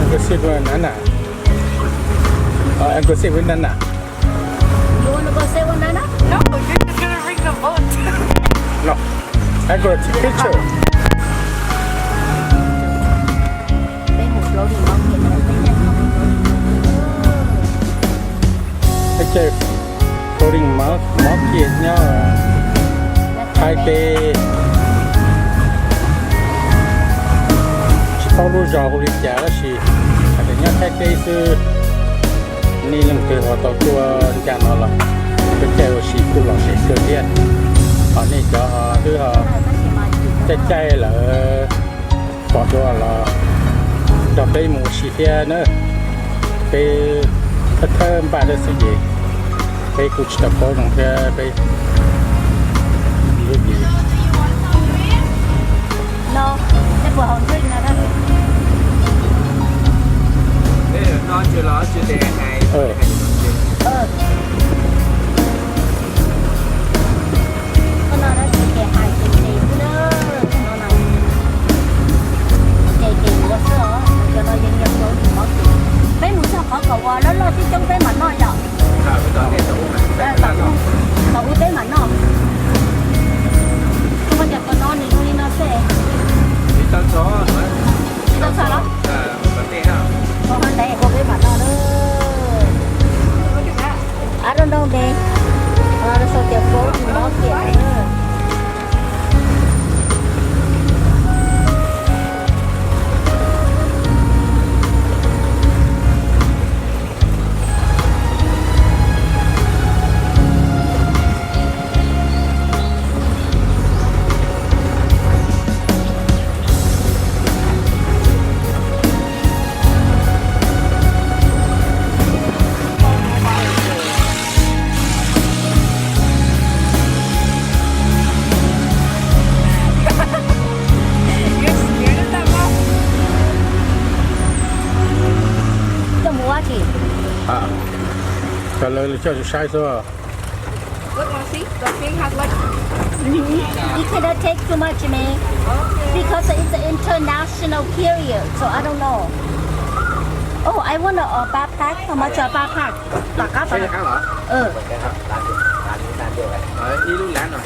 Em có xếp vào đó nè. Ờ, em có xếp với Nana. You wanna go sit with Nana? No, you're just gonna bring the boat. No, em có take picture. Peb mus floating market no, peb nyob floating market. Peb caij floating mar-, market nyob Thaib teb. Tsis paub lub zos hu li cas tab sis hais tias nyob Thaib teb xwb. Nej leej twg ho tau tuaj ncaj no los peb caij ua si kuj lom zem kawg thiab. Ho nej cov twb ho caij caij lawm pom dua los nrog peb mus ua si thiab na. Peb thawb thawb npaj thiab xwb ces peb kuj tsis tau paub zoo thiab peb lub cev. No, nej puas haus drink no? Koj no tab sis ces hais ces ces xwb na, no na, ces ces ua xwb os, cov no yeej yog floating market. Peb mus txog qhov kom uas loj loj coob coob peb mam noj yom. Tom ub peb mam noj. Koj cov qhov no nws zoo li no xwb. Tsis tau txog los? Ua ntev ua peb mam noj na. I don't know, babe. Sau tias floating market. Coj mus ua dab tsi? Coj lawv coj saib xwb. Look, wanna see? The thing has like You cannot take too much, man. Because it's an international carrier, so I don't know. Oh, I want a, a backpack. How much a backpack? Tom qab tom no. Ib lub lab no.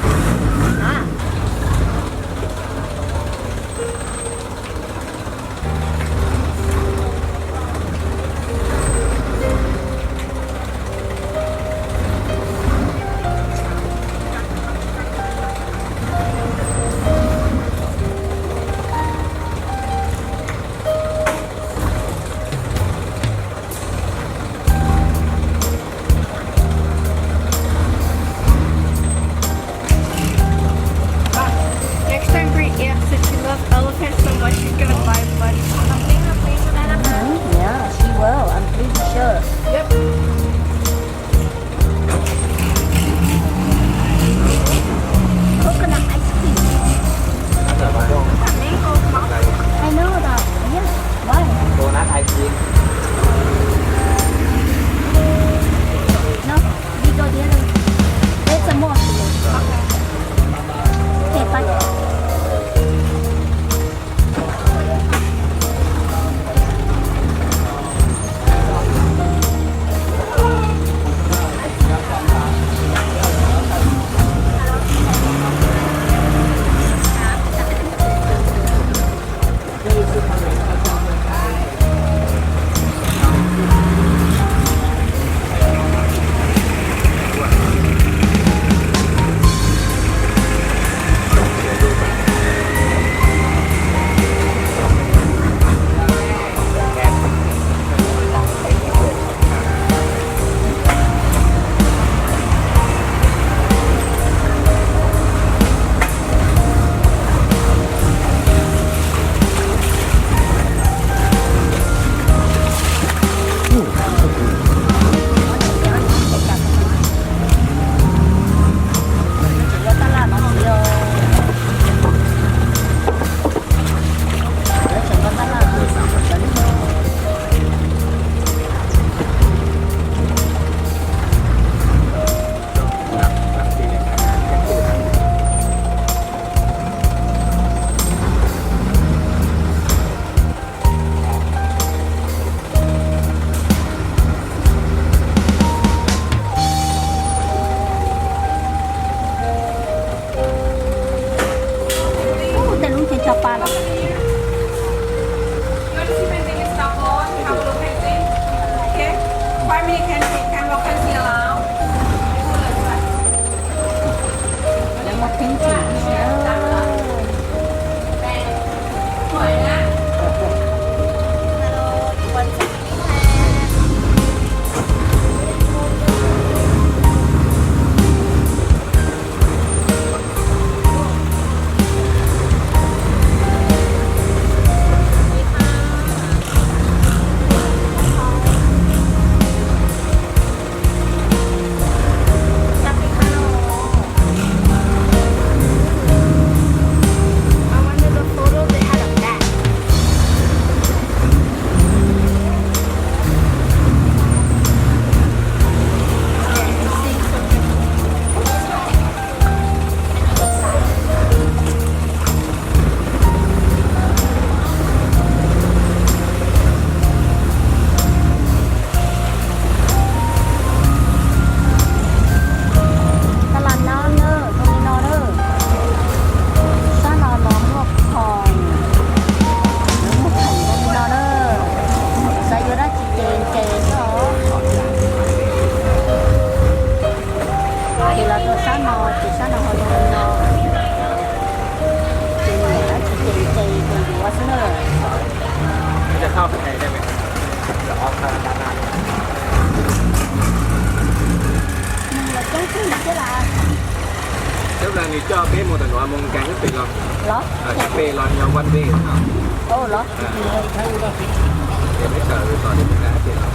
Nws coj peb mus tam nuav mus nkaag sab pem los. Los? Sab pem los yog one way no. Los? Ces peb kawm tod mus nkaag sab pem los.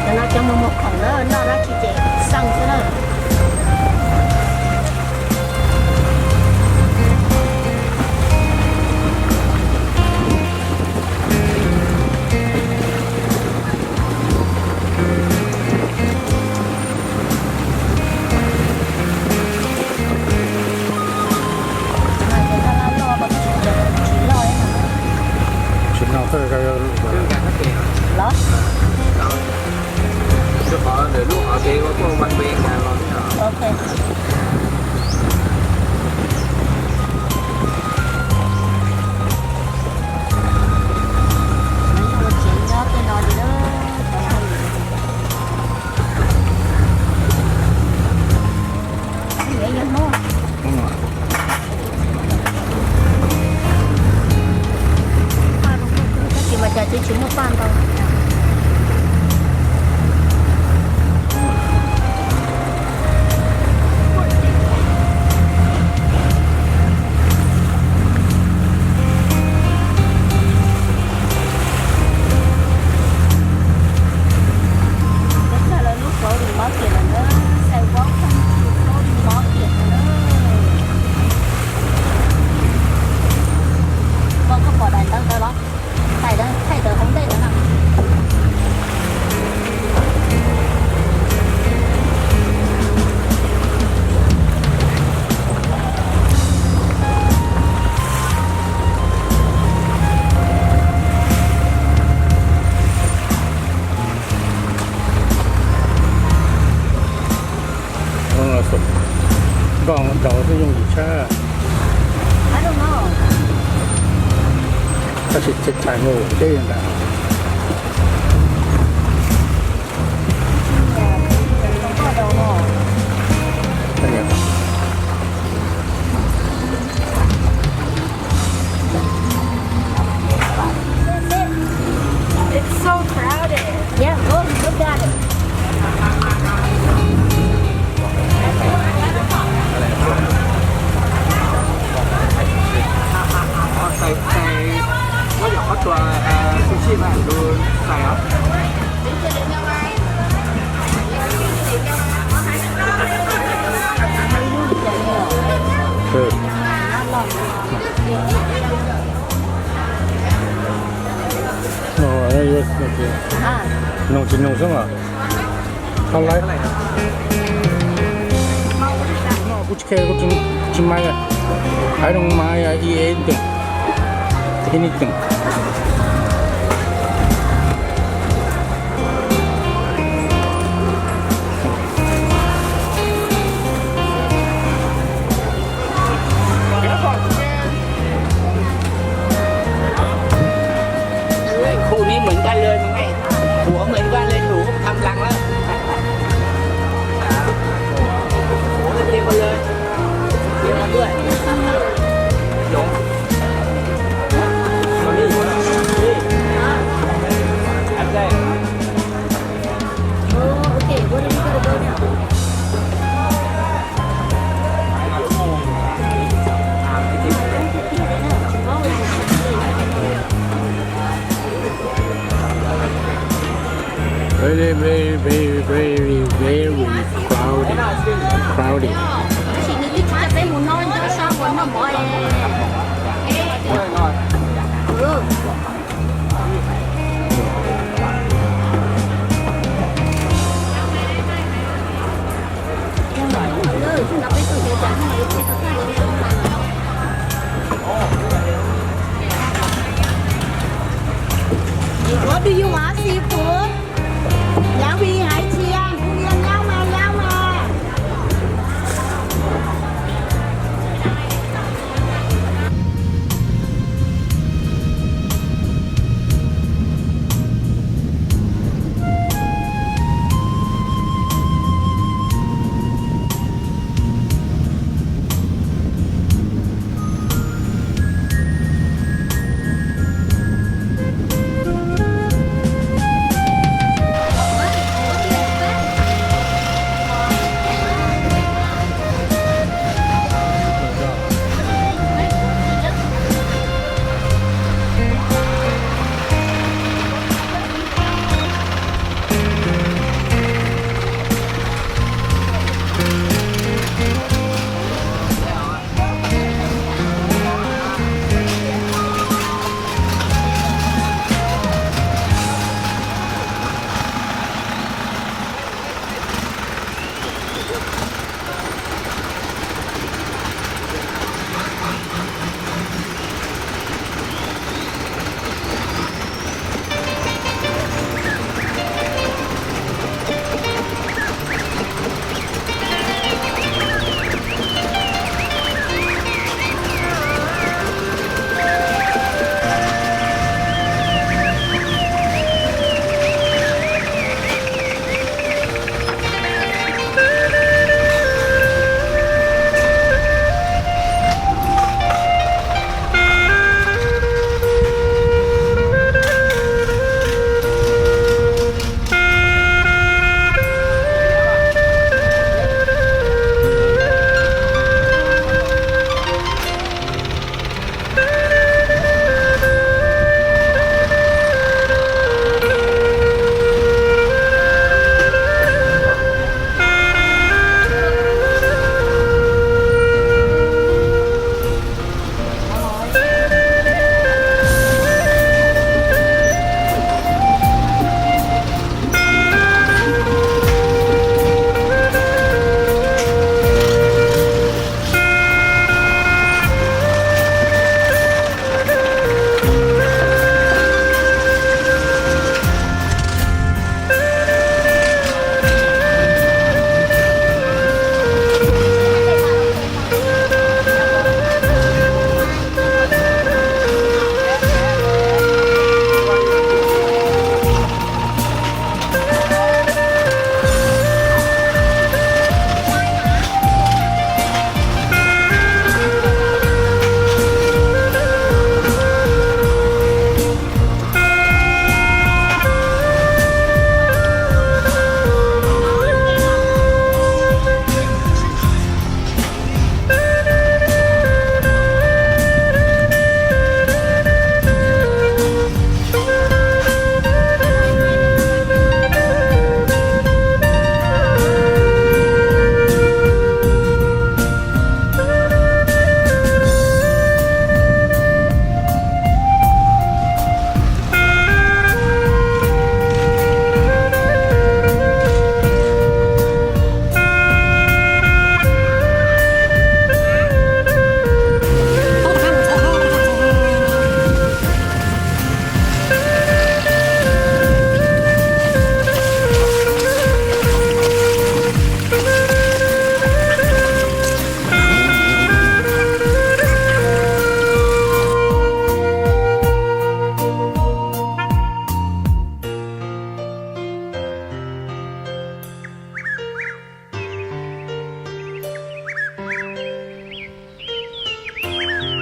Cov no cov muag muag khoom na, noj dab tsi ces xaj xwb na. Tsis no, los? Ok. Paj rau koj, tab sis mas cas tsis muaj paj ntau. Peb txog lawv lub floating market lawm na, say welcome to floating market no na. Koj, koj pom daim ntawv ntawd los? Daim ntawd, daim ntawv hauv ntej ntawd na. Nroj daus xwb yooj yim tshaj. Tab sis txhais txhais mus deb li ntawd. It's so crowded. Yeah, go, look at it. Xais, xais, muab yog qhov tua sushi mas lug xais os. Nug tsis nug xwb mas. Tau lawm. Kuv tsis khe, kuv tsis, tsis mas, hais rau mas ib ib teem, ib ib teem. Khuนี้เหมือนกันเลยมึงไอ้หัวเหมือนกันเลยหนูทำรังแล้ว หัวกันเดียวกันเลย เดียวกันด้วย หยง เอานี่ นี่ อันแรก Oh, okay. Where do we gotta go now? Very, very, very, very, very crowded. Crowded. Tab sis nws twb tsis coj peb mus no, nco sab uas noj mov es.